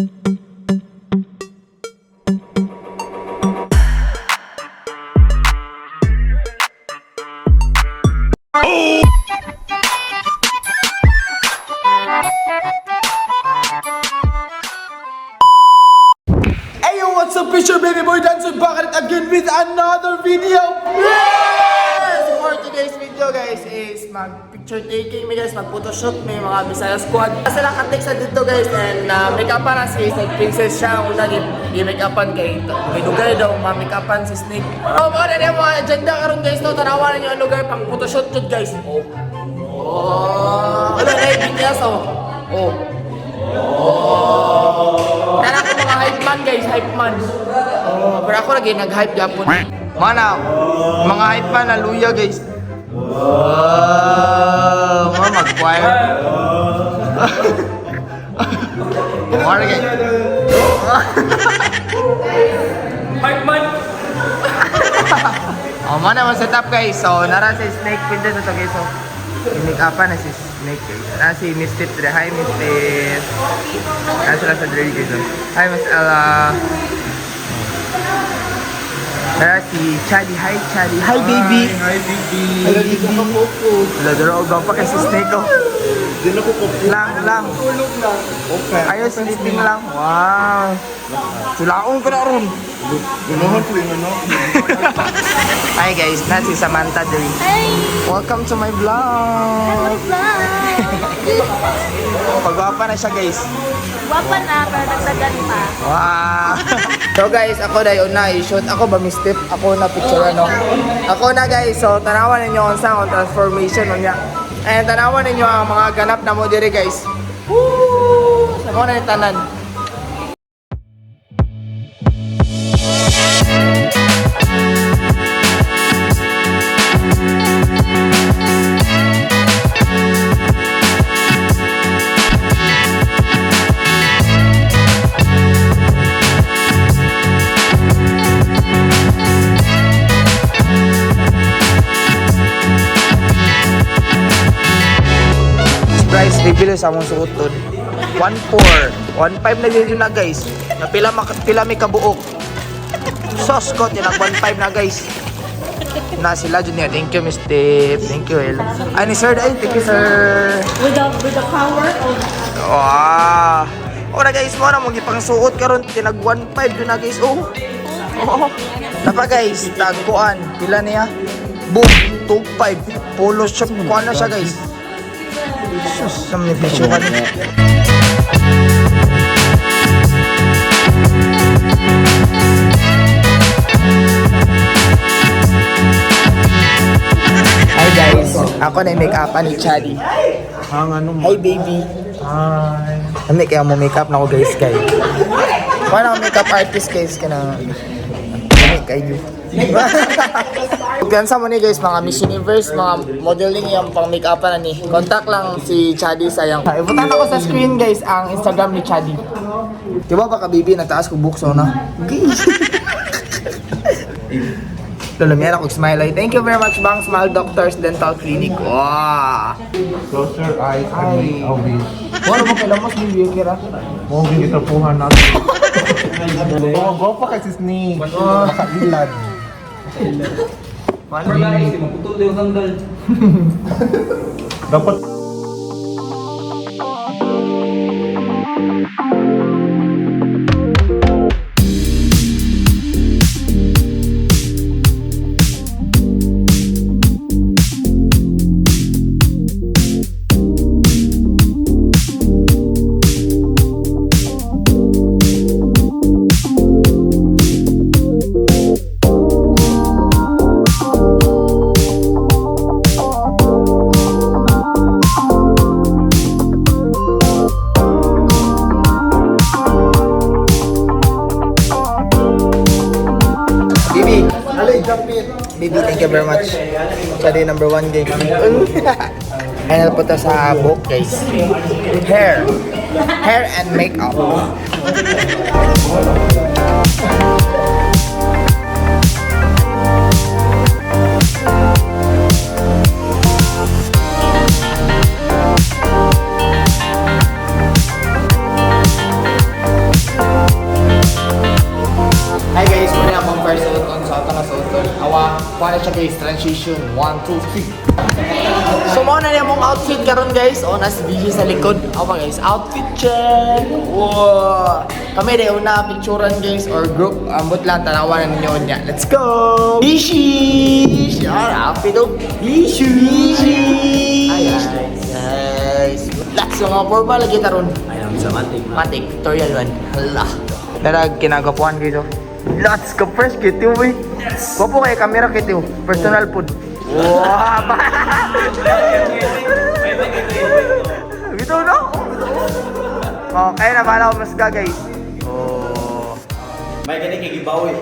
Hey yo, what's up? It's your baby boy Dancer back at it again with another video! Yes! For today's video, guys, is mag picture taking mi, guys, mag photoshoot may mga Bisaya squad. Sila ka-text na dito, guys, and make upan na si Snake Princess siya ang una gi-make upan kay may dugay daw ma-make upan si Snake. Oh, mo na yung mga agenda karon, guys, no, tanawan ninyo ang lugar pang photoshoot jud, guys. Oh. Oh, ano na yung BTS, oh. Oh. Tara ko mga hype man, guys, hype man. Oh, pero ako lagi nag-hype gyapon. Mana, mga hype man na luya, guys. Wow, mga mag-choir. Mga guys. Hype man! Oh, mana man setup, guys. So, nara si Snake Princess ito, guys. So, i-make upan na si Snake, guys. Nara si Miss Tip dire. Hi, Miss Tip. Nara sila sa drill, guys. Oh. Hi, Miss Ella. Nara si Chadi. Hi, Chadi. Hi, baby. Hi, baby. Hi, baby. Wala, daro og pa kay si Snake, oh. Di na ko kupo. Lang, lang. Tulog lang. Okay. Ayaw, sleeping lang. Wow. Sulaon ko na ron. Gunahan ko yung ano. Hi guys, na si Samantha Dre. Hi! Welcome to my vlog. Vlog! Pagwapa na siya, guys. Wapa na, pero dagdagan pa. Wow! So guys, ako na yun na i-shoot. Ako ba, Miss Tip? Ako na picture ano. Ako na, guys. So tanawan ninyo ang sa akong transformation unya. And tanawan ninyo ang mga ganap na mo diri, guys. Woo! Sa mo na yung tanan. Price reveal sa among suoton. 1.4, 1.5 na dito na, guys. Na pila pila may kabuok. Sos ko tinag 1.5 na, guys. Na sila jud niya. Thank you, Miss Tip. Thank you, El. Ay, ni sir, ay, thank you, sir. With the power of Wow. Ora guys, mo na mong gipangsuot karon tinag 1.5 jud na, guys. Oh. Oh. Napa guys, tagkuan. Pila niya? Boom, 2.5. Polo shop kuan na siya, guys. Sus, sa mga bisyo ka ni. Hi guys, ako na yung make up ni Chadi. Ang ano mo. Hi, baby. Hi. Ano kaya mo make up na ako, guys, kay. Wala akong makeup artist, guys, kana. Ano kayo? Gansa mo ni guys, mga Miss Universe, mga modeling yung pang make up na ni. Contact lang si Chadi sa yang. Ibutan ako sa screen, guys, ang Instagram ni Chadi. Di ba baka baby nataas ko bukso na? Guys. Lolo, ako smile ay. Thank you very much, Bang Smile Doctors Dental Clinic. Wow! Close your eyes and make a wish. Wala mo kailan mas baby kira. Mo gitapuhan natin. Oh, go pa kay si Snake. Nakailad. Dapat Baby, baby, thank you very much. Siya number one, guys. Final po to sa book, guys. Hair. Hair and makeup. Mao na siya, guys, transition. 1, 2, 3. So mao na niya mong outfit karon, guys. O, nasa video sa likod. Ako pa, guys, outfit check. Wow. Kami rin una picturean, guys, or group. Ambot lang tanawan na ninyo niya. Let's go. Bishish. Yan, outfit oh. Bishish. Ay, guys. Let's go mga formal lagi taron. Ayaw sa matik. Matik, tutorial man. Hala. Darag kinagapuan guys oh. Let's go fresh kitiw eh. Yes. Gwapo kay camera kitiw. Personal food. Wow. Bitaw no? Oh, bitaw. Oh, kaya na pala ako mas ga, guys. Oh. May gani kay gibawi.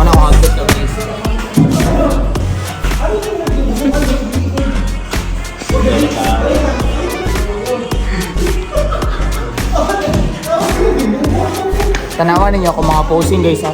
Ano ang outfit ko, guys? Tanawan ninyo ako mga posing, guys, ha.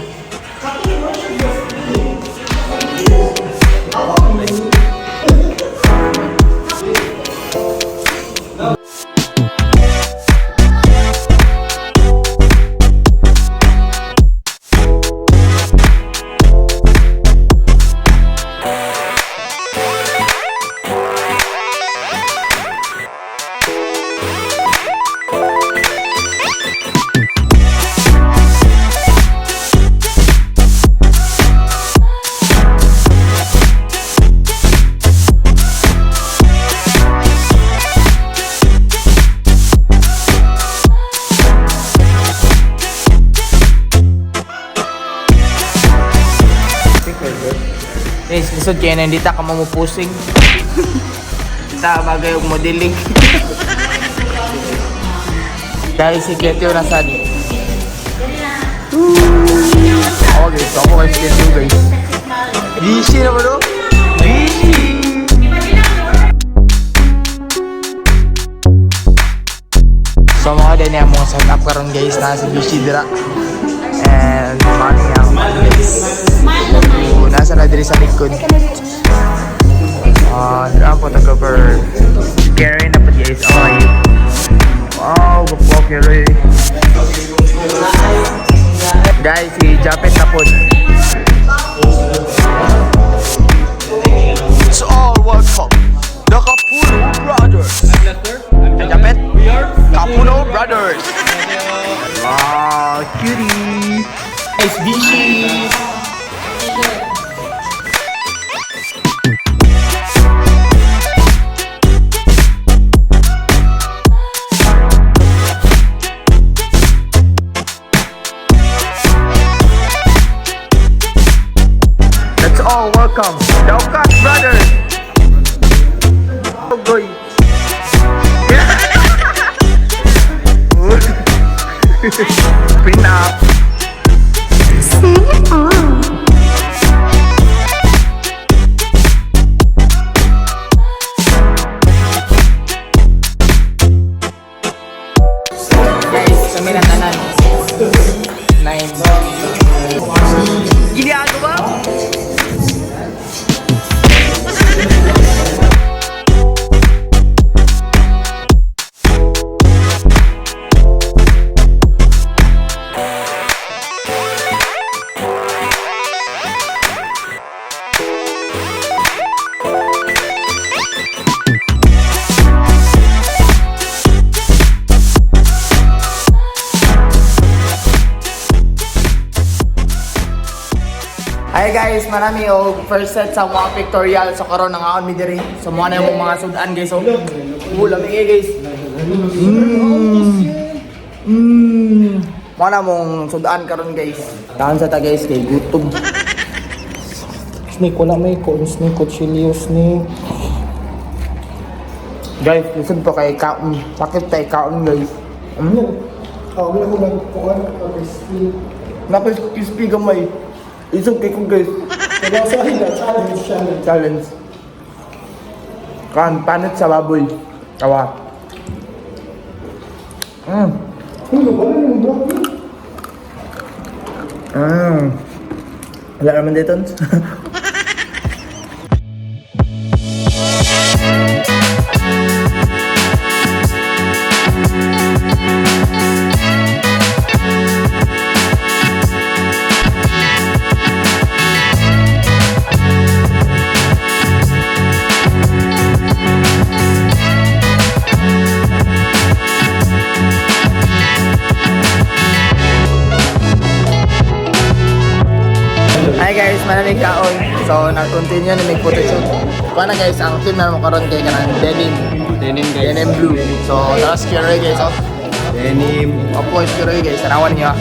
Guys, lisod kayo na hindi ta ka mamupusing. Ta bagay og modeling. Guys, si Ketio nasa ni. Oh guys, ako kay Ketio, guys. Busy na ba no? Busy! So mga din yung mga setup karon, guys, na si Busy dira. And money ang guys. So, nasa na diri sa likod. Ah, uh, ang photographer. Karen na po, guys. Okay. Wow, gupo Karen. Guys, si Japet na po. It's all welcome. The Capuno Brothers. Japet? We are Capuno Brothers. Wow, cutie. Nice dishes. Let's all welcome the Okas Brothers. Oh, goy. Print up. Guys, kami na tanan. Nine. Giliado ba? Hi guys, marami og first set sa mga pictorial so karon nangaon mi diri. So mo na yung mga sudan, guys. So, lami kaayo, guys. Mo na mong sudan karon, guys. Tahan sa ta, guys, kay gutom. Snake, wala may ko. Snake, kutsilyo, snake. Guys, listen po kay kaon. Sakit kay kaon, guys. Oh, wala ko nagkuhan. Crispy. Napis crispy gamay. Isog kay ko, guys. Kaya sa na, challenge, challenge. Challenge. Kan panit sa baboy. Tawa. Ano ba? Ano yung broccoli? Wala naman dito. Hi guys, maraming kaon. So, nag-continue na may photoshoot. Kuha na guys, ang team na mo karon kay kanang denim. Denim, guys. Denim blue. So, tara si guys, oh. Denim. Opo, si guys. Tanawan niyo.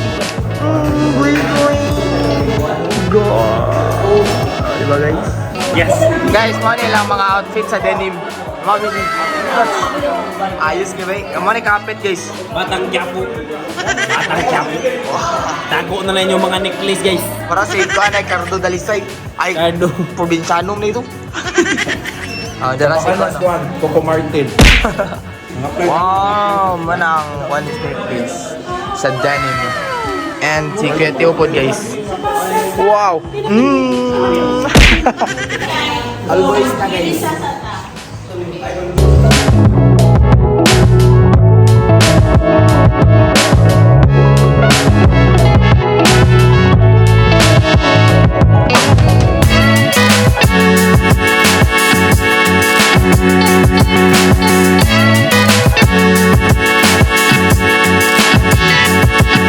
Go! Diba, guys? Yes. Guys, mo na lang mga outfit sa denim. Mga outfit. Ayos ka ba? Mo ni kapit, guys. Batang Quiapo. Batang Quiapo. Tago na lang yung mga necklace, guys. Para sa ito, ay Cardo Dalisay. Ay, Cardo. probinsyano na ito. Ah, dara sa ito. One, Coco Martin. Wow, manang one snake, guys. Sa denim. And si Kuya Teo po, guys. Wow! All boys na, guys.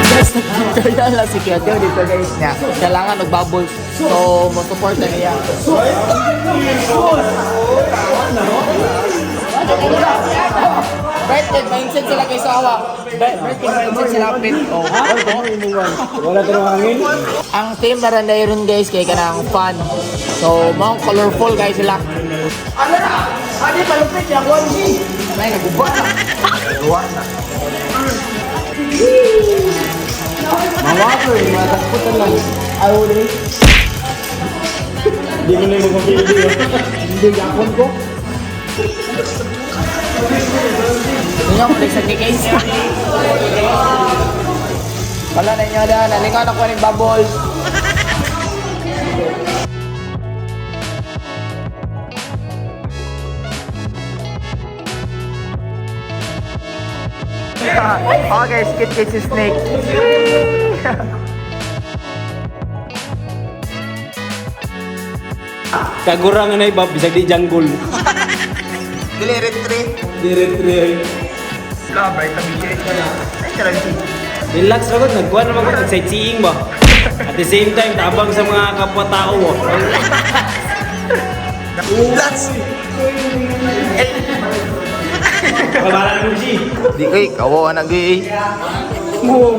Guys, nag-tutorial lang si Kuya Teo dito, guys, niya. Kailangan og bubbles. So, mo support na niya. Right, kay mindset sila kay sawa. Right, kay mindset sila pit. Oh, ha? Wala ka hangin? Ang team na randay ron, guys, kay kanang fun. So, mga colorful guys sila. Ano na? Ano palupit ya 1G? May naguba na. Naguba na. Mawakoy, matakputan lang. Ayaw rin. Hindi mo na yung mapapili. Hindi, gapon ko. Inyo ko sa guys. Wala na inyo dyan. Nalingaw na ko ng bubbles. Okay, skit kay si Snake. Kagurangan na iba, bisag di jungle. Dili, red tree. Dire-dire. Labay, tabi ko na. Ay, karanti. Relax ra gud, nagkuan naman ko, nag-sightseeing ba. At the same time, tabang sa mga kapwa-tao. Oh. That's... Kabala na mo si. Di kay kawawa na gay.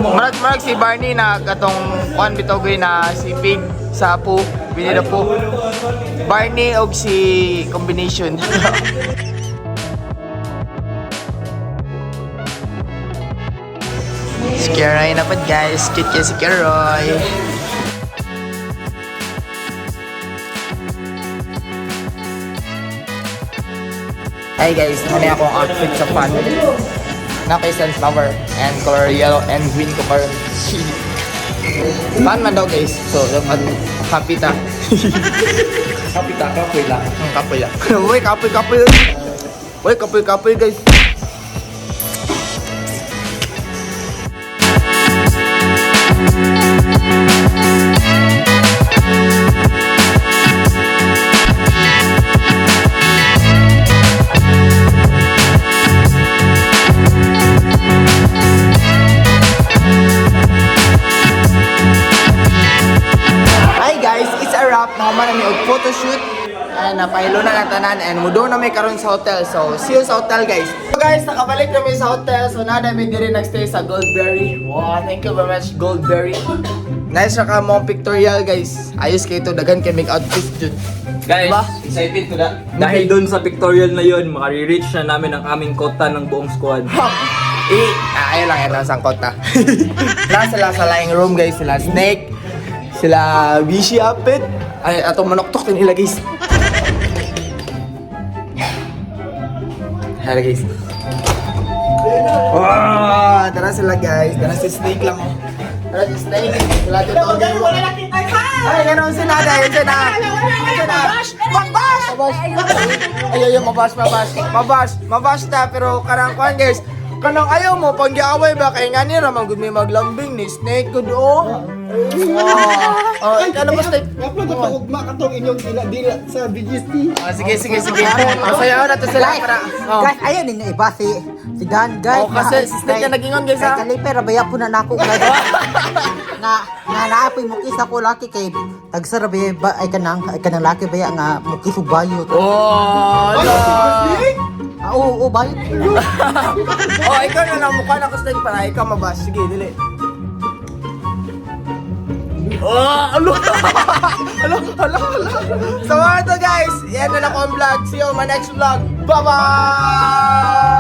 Marag marag si Barney na katong kuan bitaw gay na si Pig sa po, Winnie the Pooh. Barney og si combination. Si Keroy na pod, guys. Cute kay si Keroy. Hi guys, ano akong outfit sa fun. Na kay sunflower and color yellow and green ko karon. Fun man daw, guys. So, dapat happy ta. Kapi ta, kapoy lang. Ang kapoy lang. Uy, kapoy kapoy. Uy, kapoy kapoy, guys. Hi guys, it's wrap. Nahuman na mi og photoshoot. And napahilo na lang tanan and mudo na may karon sa hotel. So, see you sa hotel, guys. So guys, nakabalik kami sa hotel. So, nada mi diri nagstay sa Goldberry. Wow, thank you very much, Goldberry. Nice ra ka mo pictorial, guys. Ayos kay ito, daghan kay make outfit jud. Guys, Diba? excited ko na. Dahil doon sa pictorial na yun, makare-reach na namin ang aming kota ng buong squad. Ha! Eh, ayaw lang yan ang kota. Na sila sa lying room, guys, sila Snake, sila Bishi Apit. Ay, atong manoktok din nila, guys. Hala, guys. Wow, tara sila, guys. Tara si Snake lang, oh. Tara si Snake. Sila dito. Ay, ganun sila dahil sila. Sila. Mabash! Mabash! Ay, ay, mabash, mabash. Mabash, mabash na, pero karang kuan, guys. Kanang ayaw mo, pag giaway ba, kay nga niya ramang gud may maglambing ni Snake gud, oh. Oh, oh, ano ba, Snake? Upload na pa ugma katong inyong dila-dila sa BGC. Ah, sige, sige, sige. Oh, sayaw na to sila para. Oh. Guys, ayun ninyo iba si si Dan, guys. Oh, kasi si Snake na nagingon, guys, ha? Kay Kaliper, rabaya po na nako, guys. Na na naapoy mo kisa ko laki kay tagsara ba ba ay kanang laki ba nga mukis og bayot. Oh, ala. Ah, oo, oo, bayot. Oh, ikaw na lang mukha na ko, Snake, para ikaw mabash. Sige, dili. Oh, alo. Alo, alo, alo. So, mga ito, guys. Yan na lang ko ang vlog. See you on my next vlog. Bye-bye!